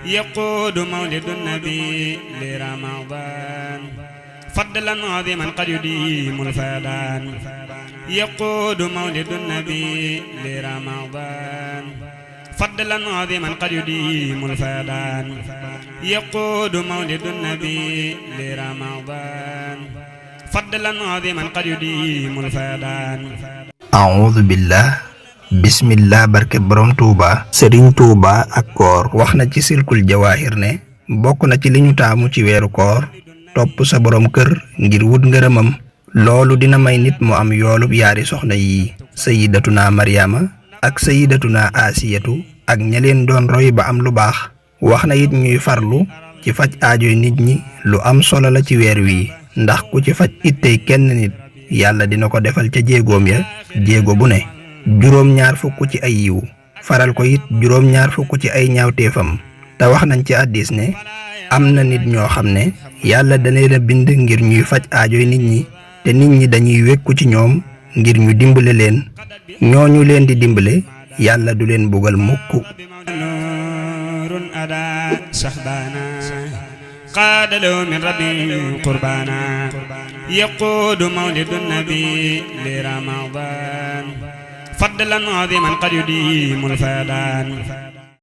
يقود مولد النبي لرمضان فضلا عظيما قد يديم الفيضان يقود مولد النبي لرمضان فضلا عظيما قد يديم الفيضان يقود مولد النبي لرمضان فضلا عظيما قد يديم الفيضان أعوذ بالله bismillah barke borom Touba Serigne Touba ak koor wax na ci silkul jawahir ne bokk na ci li ñu taamu ci weeru koor topp sa borom kër ngir wut ngërëmam loolu dina may nit mu am yoolub yaari soxna yi sayyidatuna Maryama ak sayyidatuna Asiyatu ak ña leen doon roy ba am lu baax wax na it ñuy farlu ci faj aajoy nit ñi lu am solo la ci weer wi ndax ku ci faj ittey kenn nit yàlla dina ko defal ca jéegoom ya jéego bu ne juróom ñaar fukk ci ay yiw faral ko it juróom ñaar fukk ci ay ñaawteefam te wax nañ ci hadiis ne am na nit ñoo xam ne yàlla dana leen bind ngir ñuy faj aajoy nit ñi te nit ñi dañuy wekku ci ñoom ngir ñu dimbale leen ñooñu leen di dimbale yàlla du leen bugal mukk قاد له من ربي قربانا يقود مولد النبي لرمضان فضلا عظيما قد يديم الفيضان